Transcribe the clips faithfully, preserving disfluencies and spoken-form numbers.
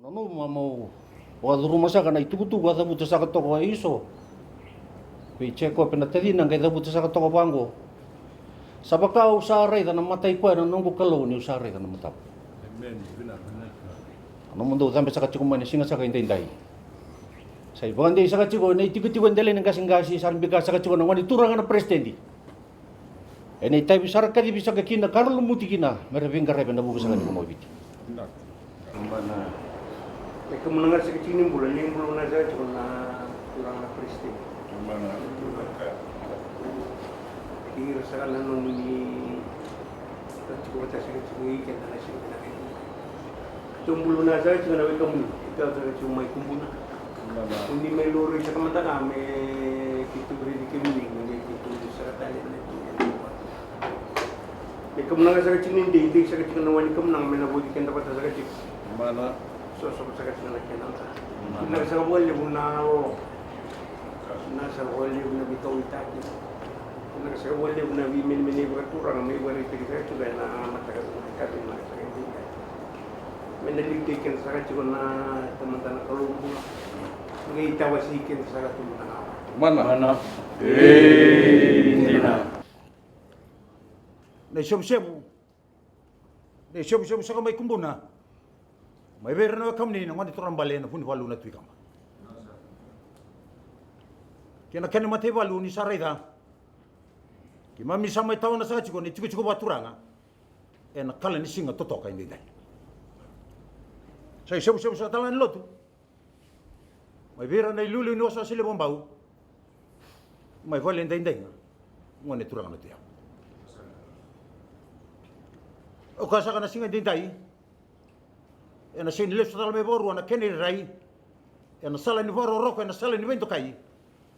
Nanuma mo vakacuruma saka na itukutuku a cavuta saka toka o Iso vei Jekope na tacina, qai cavuta saka toka vaqo. Sa vaka au sa raica na mata i koya na noqu Kalou niu sa raica na matamu. Amen. Vinaka, vinaka. Nomudou cabe saka tiko mai na siga saka edaidai. Sa ivakadei saka tiko ena itikotiko e delai na qaseqase, sa ra bika saka tiko na gone turaga na peresitedi. Ena itavi sa ra kacivi saka kina ka ra lumuti kina me ra veiqaravi ena vuku saka ni vanua o Viti. Mana. E kamunaga saka tiko ni bula, ni bula na saka tiko na turaga na peresitedi. Mana. Ira saka na nomuni saka tiko vata saka tiko i keda na saka vinaka. Keitou bula vinaka saka tiko na wekamuni, keitou saka tiko mai Kubuna. Mana. Koni mai lori saka mada ga me keitou raici kemuni, me keitou saka tale me keitou. Me kamunaga saka tiko ni dei, dei saka tiko na wai ni kamunaga me na voli keda vata saka tiko. Mana. Sosoka saka tiko na kena. Mana. Vinaka saka vakalevu na lolo. Vinaka saka vakalevu na veikauwaitaki. Vinaka saka vakalevu na veimenemene vakaturaga me ivakaraitaki saka tiko ena mataka vinaka saka tiko. Me na liutaki keda saka tiko na Tamada na Kalou bula. Me itawasei keda saka tu na. Mana. Mana. Ei, dina. Na isevusevu. Na isevusevu saka mai Kubuna. Mai vei ira na wekamuni na gone turaga bale na Vunivalu na Tui Kaba. Kei na kena mataivalu ni sa raica. Keimami sa mai tawana saka tiko na itikotiko vakaturaga. Ena kala ni siga totoka edaidai. Sa isevusevu saka tale ga ni lotu. Mai vei ira na iliuliu ni wasewase levu o Bau. Mai vale edaidai ga. Gone turaga na Tui Yau. Au kaya saka na siga edaidai. Ena sega ni lesu tale mai vakarua na kena irairai. Ena sala ni vakarokoroko, ena sala ni veidokai.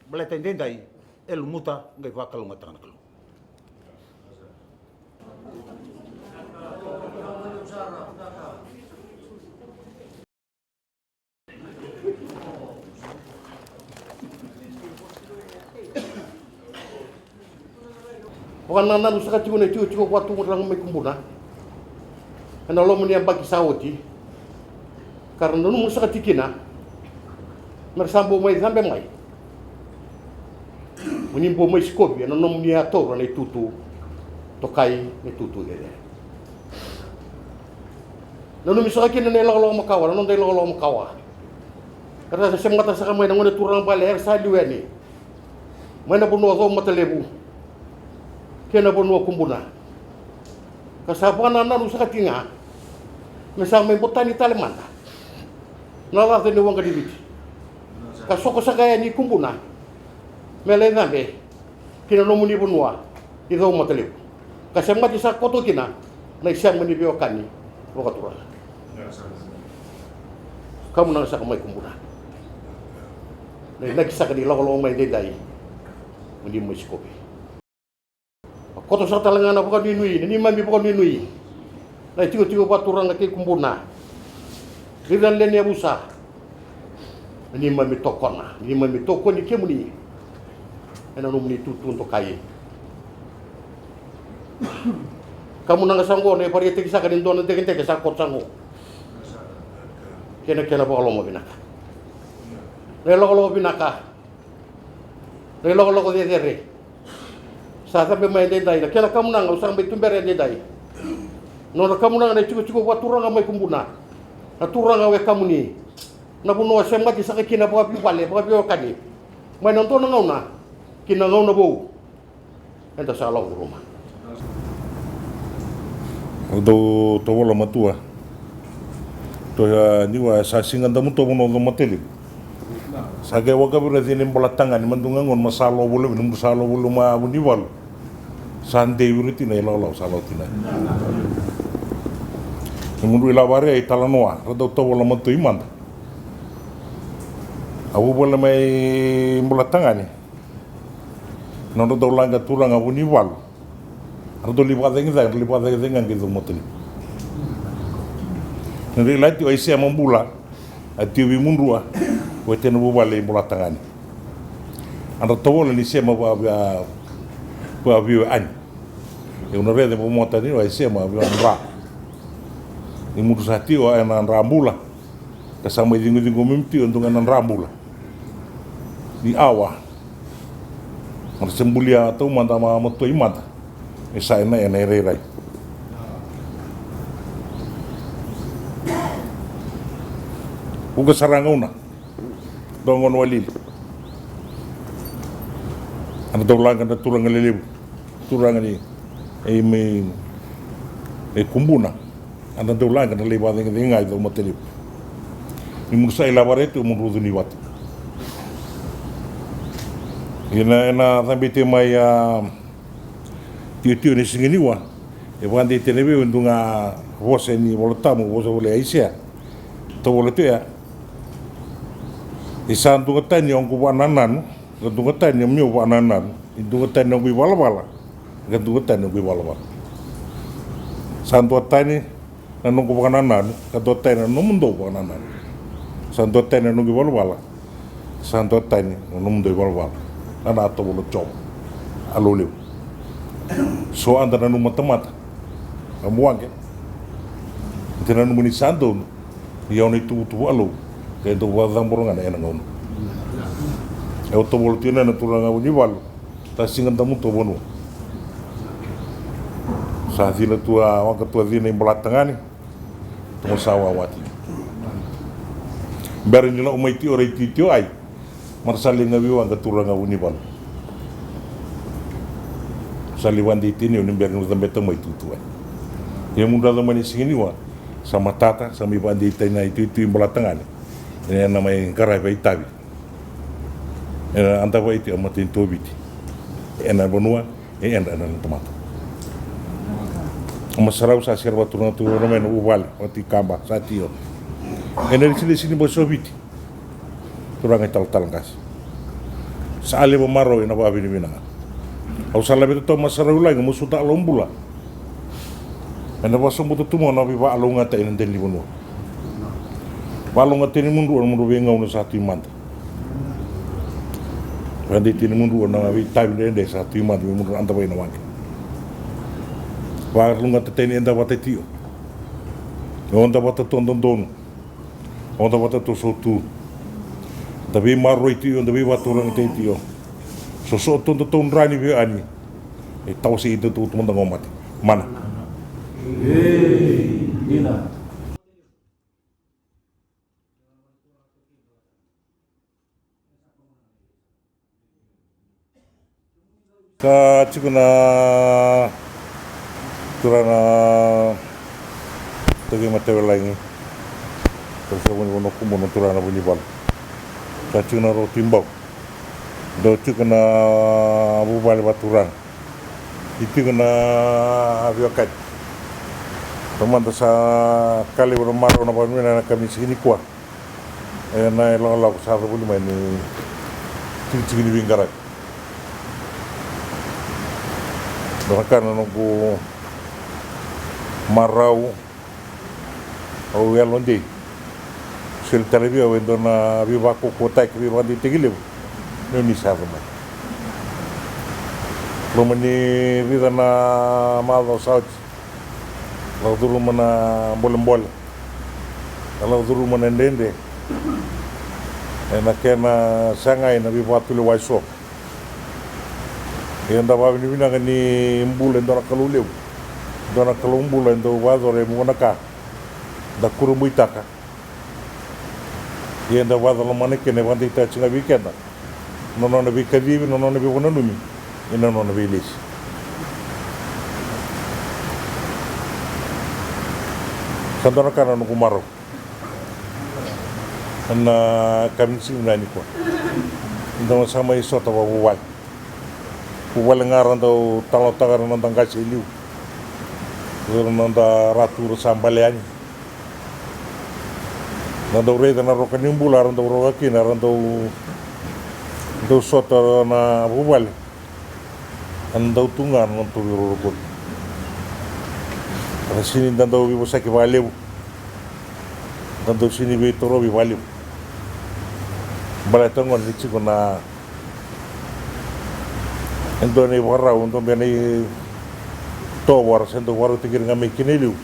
Baleta edaidai e lumuta qai vakalougatataka na Kalou. Vakanananu saka tiko na itikotiko vakaturaga mai Kubuna ena loma ni yabaki sa oti, ka ra nanuma saka tiko kina me ra sa bau mai cabe mai. Mo ni bau mai sikovi ena nomuni a taura na itutu tokai, na itutu cecere. Nanumi saka kina na ilakolako makawa, na noda ilakolako makawa. Era sa semata saka mai na gone turaga bale era sa liu yani mai na vanua o Caumatalevu kei na vanua o Kubuna. Ka sa vakanananu saka tiko ga me sa mai botani tale mada na laca ni waqa ni Viti, ka soko saka yani i Kubuna me lai cabe ki na nomuni vanua i Caumatalevu, ka semati sa koto kina na isema ni veiwekani vakaturaga. Kamunaga saka mai Kubuna. Na inaki saka ni lakolako mai edaidai, mo ni mai sikovi. Koto saka tale ga na vakanuinui, na neimami vakanuinui na itikotiko vakaturaga kei Kubuna. Raica na lewe ni yavusa, na neimami tokona, na neimami tokoni kemuni ena nomuni itutu dokai. Kamunaga sa oqo na ivakaraitaki saka ni dua na dekadeka sa koto sa oqo. Kei na kena vakaloma vinaka, na ilakolako vinaka, na ilakolako cecere. Sa cabe mai edaidai na kena kamunaga, au sa mai tubera edaidai. Nona kamunaga na itikotiko vakaturaga mai Kubuna, na turaga wekamuni, na vanua semati saka kina vakavuvale, vakaveiwekani mai na dua na gauna ki na gauna vou. Eda sa lako curuma. Au dau tovola matua. Toya niwa sa siga damutovo na Caumatalevu. Sa qai waka vei ira na cina ibola tagane, ma dou gagona ma sa lako voli, ni mudou sa lako voli ma Vunivalu. Sa dei vei ira tina ilakolako sa lako tina. Mudrua i Lavare, i Talanoa, ra dau tovola matua i mada. A vuvale mai Bolatagane, na nodra dau laga turaga Vunivalu. Ra dau lai vakacagicagi, ra lai vakacagicagi ga qai cau matanitu. Na dau lai tiko o Aisea ma Bula, a tio vei Mudrua, o tena vuvale i Bolatagane. A dra tovola ni sema vakaviwe ani. Au na raica e vakamotani o Aisea ma vakaviwe ani. Ni Mudrua sa tio ena dra bula. Ka sa mai cigucigu mai tio e dua ga na dra bula. Ni awa. Mara se bulia taumada ma matua i mada. E sa ena ena e rairai. Vuqa sara gauna. Dua gauna walili. A na dau laga na turaga lelevu. Turaga ni e mai e Kubuna. A na dau laga na lai vakacegacega i cau matalevu. Ni Mudrua sa i Lavare tu, Mudrua Cunivatu. Ena, ena cabete mai a tiotio ni siga niua. E vakadeitaka vei au e dua ga vosa ni Vola Tabu, vosa voli Aisea. Tovola tu ya. E sa duatani oqu vakanananu, ka duatani o meu vakanananu, e duatani oqu ivalavala, ka duatani oqu ivalavala. Sa duatani na noqu vakanananu, ka duatani na nomudou vakanananu. Sa duatani na noqu ivalavala, sa duatani na nomudou ivalavala. Na na tovola Jiova. A lou levu. So a da nanuma tamata. A muage. Te nanuma ni sa donu. Ia o na ituvatuva a lou. Ke dou vakacabora ga na ena gauna. E o tovola tiko na turaga Vunivalu. Ta siga damu tovo vanua. Sa cina tu a waqa tu a cina i Bolatagane. Tomo sa wawati. Bera ni lau mai tio rai titio ai. Mara sa lai ga veiwaqa turaga Vunivalu. Sa lai vakadeitaki ni bera ni cabeta mai tutu ai. Ia Mudrua mai na siga niua. Sa matata, sa mai vakadeitaki na ituitu i Bolatagane. Ena mai qaravi a itavi. Ena a dava iti a matanitu o Viti. Ena vanua. E yadra na tamata. O Masarau sa sere vakaturaga tu mai na vuvale, vakatikaba, sa tio. Ena lesilesi ni basi o Viti. Turaga italatala qase. Sa a levu marau ena vakavinavinaka. Au sa laveta tu o Masarau lagi, mo suta a lou bula. Ena vakasobuta tu mo na veivakalougatataki ena dela ni vanua. Vakalougatataki ni Mudrua, na Mudrua veigauna sa tu i mada. Vakadeitaki ni Mudrua na veitavi dredre sa tu i mada me Mudrua na da vai na waqe. Vakalougatataki ni eda vata tio. Me oda vata tu dodonu. Oda vata tu sautu. Da veimaroroi tio, da veivakaturagataki tio. Soso tu da tau drani vei ani. E tawasei ida tu tu mada gomate. Mana. Ei, dina. Sa tiko na turaga Toki Matavelagi. Sa tiko na vanua kubo na turaga na Vunivalu. Sa tiko na roti bau. Dau tiko na vuvale vakaturaga. E tiko na veiwekani. Taumada sa ka levu na marau na vanua na ka me sigi nikua. Ena ilakolako sa cavuli mai ni tikitiki ni veiqaravi. Dua na ka na noqu marau. Au yalodei. Soli tale vei au e dua na veivakaukauwataki, veivakadeitaki levu. Meu ni sa yaco mai. Loma ni vica na macawa sa oti. Lako curuma na bolebole. Lako curuma na dredre. Ena kena sagai na veivakatulewa eso. Ia da vakavinavinaka ni bula e dua na Kalou levu. Dua na Kalou bula e dau vakayacora e vuqa na ka. Da kurabuitaka. Ia da vakacalomani kina e vakadeitaka tiko ga vei keda. Na nona veikacivi, na nona veivakananumi. Ia na nona veilesi. Sa dua na ka na noqu marau. Ena ka me sigi vinaka nikua. Eda sa mai sota vakavuvale. Vuvale ga ra dau talanoataka na noda qase e liu. Ra noda ratu ra sa bale yani. Na dau raica na roka ni bula, era dau roka kina, era dau, dau sota na vuvale. Ena dau tu ga na noda tauvi rorokovi. Ena sini da dau veivosaki vakalevu. Da dau sini veitorovi vakalevu. Baleta gona ni tiko na e dua na ivakarau, e dua beka na itovo era se dau vakarautaki ira ga mai kina e liu.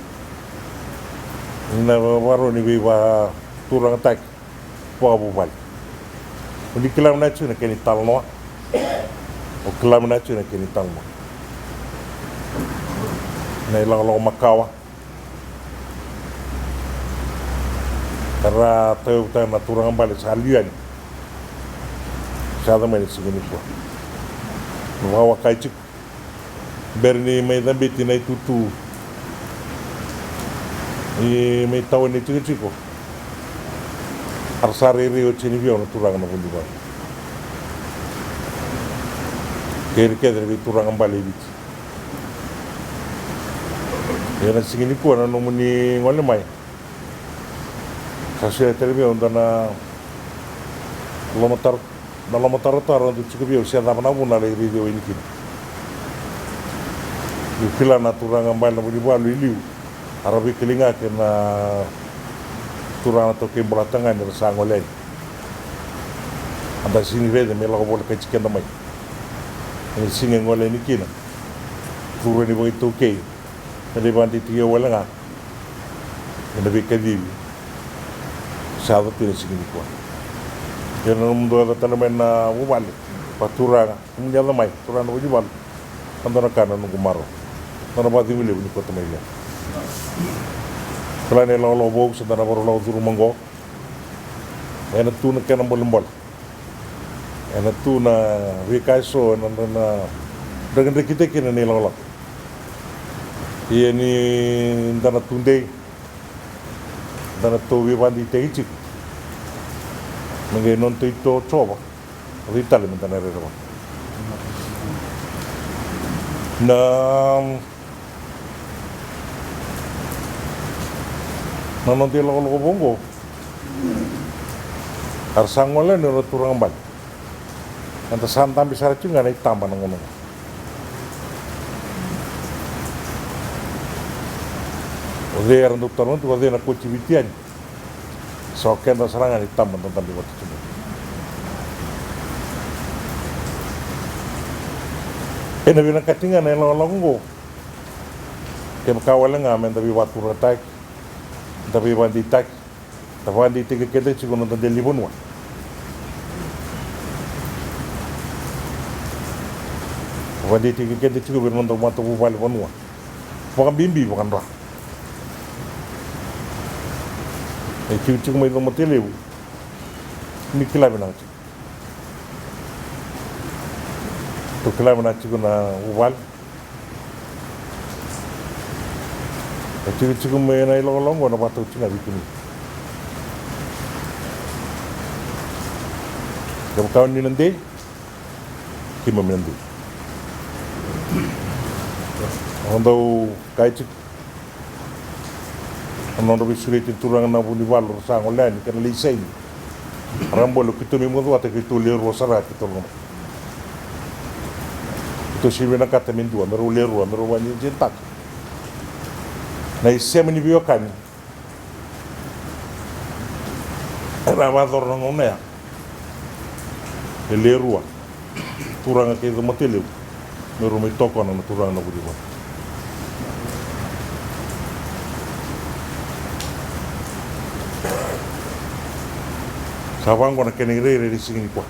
Ni na vakarau ni veivakaturagataki vakavuvale. O ni kila vinaka tiko na kena italanoa. O kila vinaka tiko na kena italanoa. Na ilakolako makawa. Era tauyavutaka na turaga bale sa liu yani. Sa yaco mai na siga nikua. Vakawaka tiko. Bera ni mai cabeti na itutu ni mai tawa ni tikotiko. Era sa rairai oti yani vei au na turaga na Vunivalu kei ira kece na veituraga bale e Viti. Ia na siga nikua na nomuni gole mai. Sa solia tale vei au dua na lomatar-, na lomatarotaro, dou tiko vei au se cava na vuna a lai raici au yani kina. Niu kila na turaga bale na Vunivalu e liu, a ra veikilai ga kei na turaga na taukei Bolatagane era sa gole yani. A da sini raica me lako volekati keda mai. Ena siga e gole yani kina, curu ni vakaitaukei, na veivakadeitaki au wale ga. Ena veikacivi sa yaco tu ena siga nikua. Ia na nomudou yaco tale mai na vuvale, vakaturaga, nomuni yaco mai turaga na Vunivalu. A dua na ka na noqu marau. Dua na vakacegu levu ni kauta mai levu. Kila na ilakolako vou sa da na vakarau lako curu mai qo. Ena tu na kena bolebole. Ena tu na veika eso ena, na, na drakidrakitaki kina na ilakolako. Ia ni da na tudei, da na tou veivakadeitaki tiko. Me qai noda ito o Jiova, o cei tale me da na rerevaka? Na, na noda ilakolako vou oqo. Era sa gole yani o ira na turaga bale. Eda sa dabe sara tiko ga ena itaba na gauna oqo. O cei era dau taroga tiko, o cei na kauti Viti yani? Sa o keda sara ga ena itaba da dabe vata tiko. Ena vinakati ga na ilakolako oqo. Kevaka wale ga me da veivakaturagataki, da veivakadeitaki, da vakadeitaki keda tiko na noda dela ni vanua. Vakadeitaki keda tiko vei ira na noda matavuvale vanua. Vakabibi vakadra. E tiko tiko mai Comatalevu. Ni kila vinaka tiko. Tou kila vinaka tiko na vuvale. E tikotiko mai na ilakolako oqo na vakatau tiko ga vei kemuni. Kevaka ni na dei, keimami na dei. Au dau kaya tiko. Na nodra veisureti na turaga na Vunivalu ra sa gole yani kei na Leisaini. Ra bole o keitou mai Macuata keitou le rua sara keitou lako mai. Keitou sega ni vinakata me dua, me rau le rua, me rau vakadinadinataka na isema ni veiwekani. Era vakayacora na gauna ya. E le rua turaga kei Comatalevu me rau mai tokona na turaga na Vunivalu. Sa vaqo na kena irairai ni siga nikua.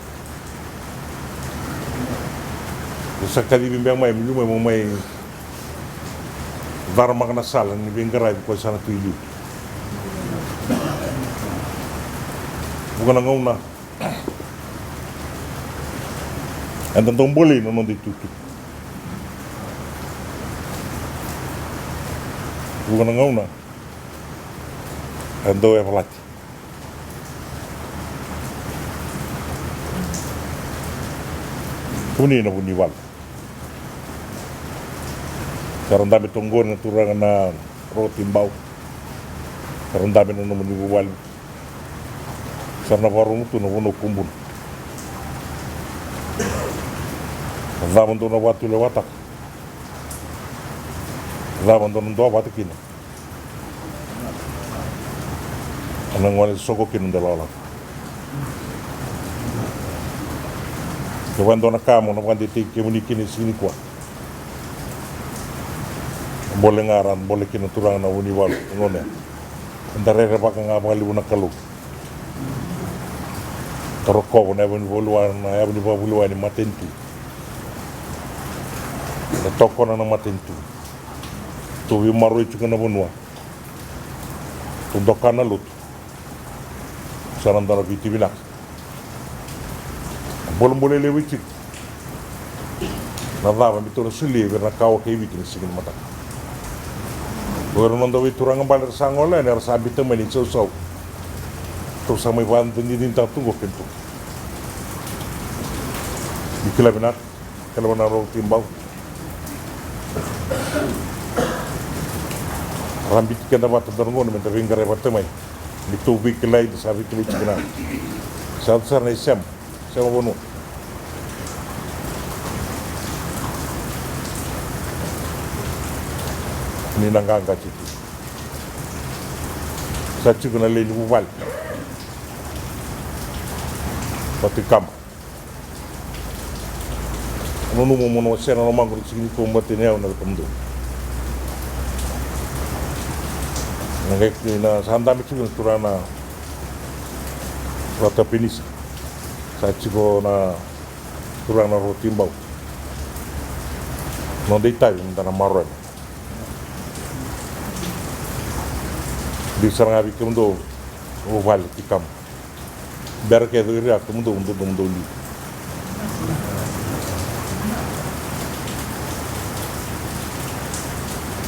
Sa kacivi beka mai, me liu mai mo mai caramaka na sala ni veiqaravi ko sa na tu i liu. Vuqa na gauna eda dau bolei na noda itutu. Vuqa na gauna eda dau yavalati. Kemuni na Vunivalu. Sa ra dabe toka qori na turaga na Rotibau. Sa ra dabe na nomuni vuvale. Sa na vakarorogo tu na vanua o Kubuna. Na cava dou na vakatulewataka? Na cava dou na duavata kina? Ena gole soko kina dou lakolako. Kevaka e dua na ka mo na vakadeitaki kemuni kina e siga nikua. Bole ga ra bole kina na turaga na Vunivalu, na gauna ya. Eda rerevaka ga vakalevu na Kalou. Da rokova na yavu ni vakavuliwai, na yavu ni vakavuliwai ni matanitu. Da tokona na matanitu. Tou veimaroroi tiko na vanua. Tou doka na lotu. Sa na dua na Viti vinaka. Bolebole levu e tiko. Na cava me tou na solia vei ira na kawa kei Viti na siga ni mataka? O ira na noda veituraga bale era sa gole yani, era sa biuta mai na isausau. Tou sa mai vakadinadinataka tu qo kei na tou. Ni kila vinaka, kila vinaka Roko Tibau. Ra biuti keda vata dua na gauna me da veiqaravi vata mai. Ni tou veikilai, da sa veikilai tiko na. Sa yaco sara na isema, sema vanua. Ni na qaqa tiko. Sa tiko na lewe ni vuvale. Vata kei Kaba. Nanuma mo na wasea na lomaqu ni siga nikua, baleta ni o yau na wekamudou. Na qai kina sa dabe tiko na turaga na Rata Penisa. Sa tiko na turaga na Roko Tibau. Noda itavi meda na maroroya. Biu sara ga vei kemudou, o vale Tikama. Bera kece o ira ya, kemudou, dou, dou, dou liu.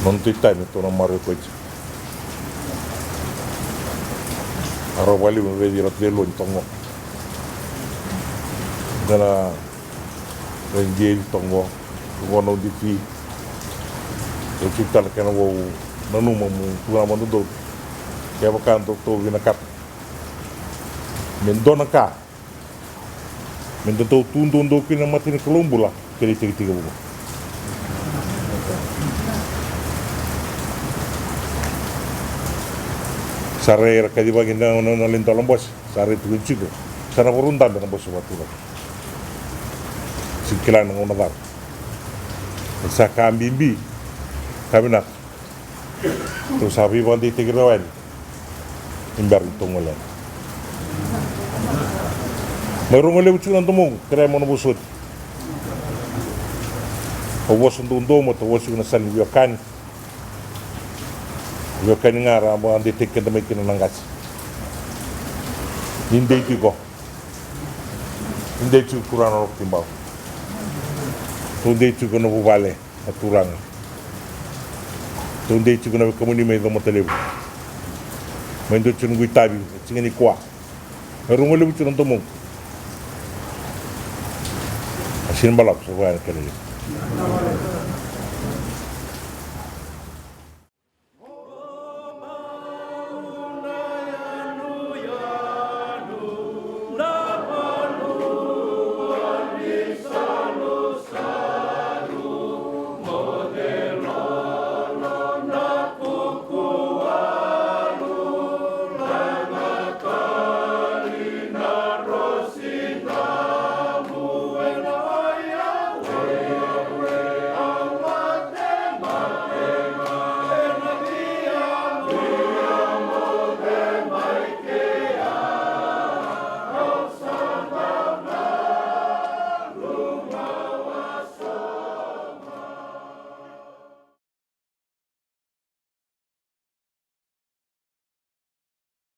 Noda itavi me tou na maroroi koya. A rau vakalevu me vei ira Celoni toka qo. Dua na vei Jeli toka qo. Qo na udici. Au tiko tale kena vou nanuma mo tukuna mo dodou. Kevaka dou tou vinakata me dua na ka me da dau tu doudou kina na mata ni Kalou bula, kena itekitekivu. Sa rai era kacivaki na, na, na lai dola bose, sa rai tukuni tiko. Sa na varau dabe na bose vakaturaga. Sega ni kila na gauna cava. Sa ka bibi, ka vinaka. Tou sa veivakadeitaki rawa yani. Ni bera ni tou gole yani. Mai rogo levu tiko na domoqu, kerea mo na vosoti. Au vosa doudou, mo tou vosa tiko na sala ni veiwekani. Veiwekani ga ra vakadeitaki keda mai kina na qase. Ni dei tiko. Ni dei tiko Turaga na Roko Tibau. Tou dei tiko na vuvale. Na turaga. Tou dei tiko na wekamuni mai Comata Levu. Mai dua tiko noqu itavi, na siga nikua. Mai rogo levu tiko na domoqu. A sega ni balavu, sa vaya na kena levu.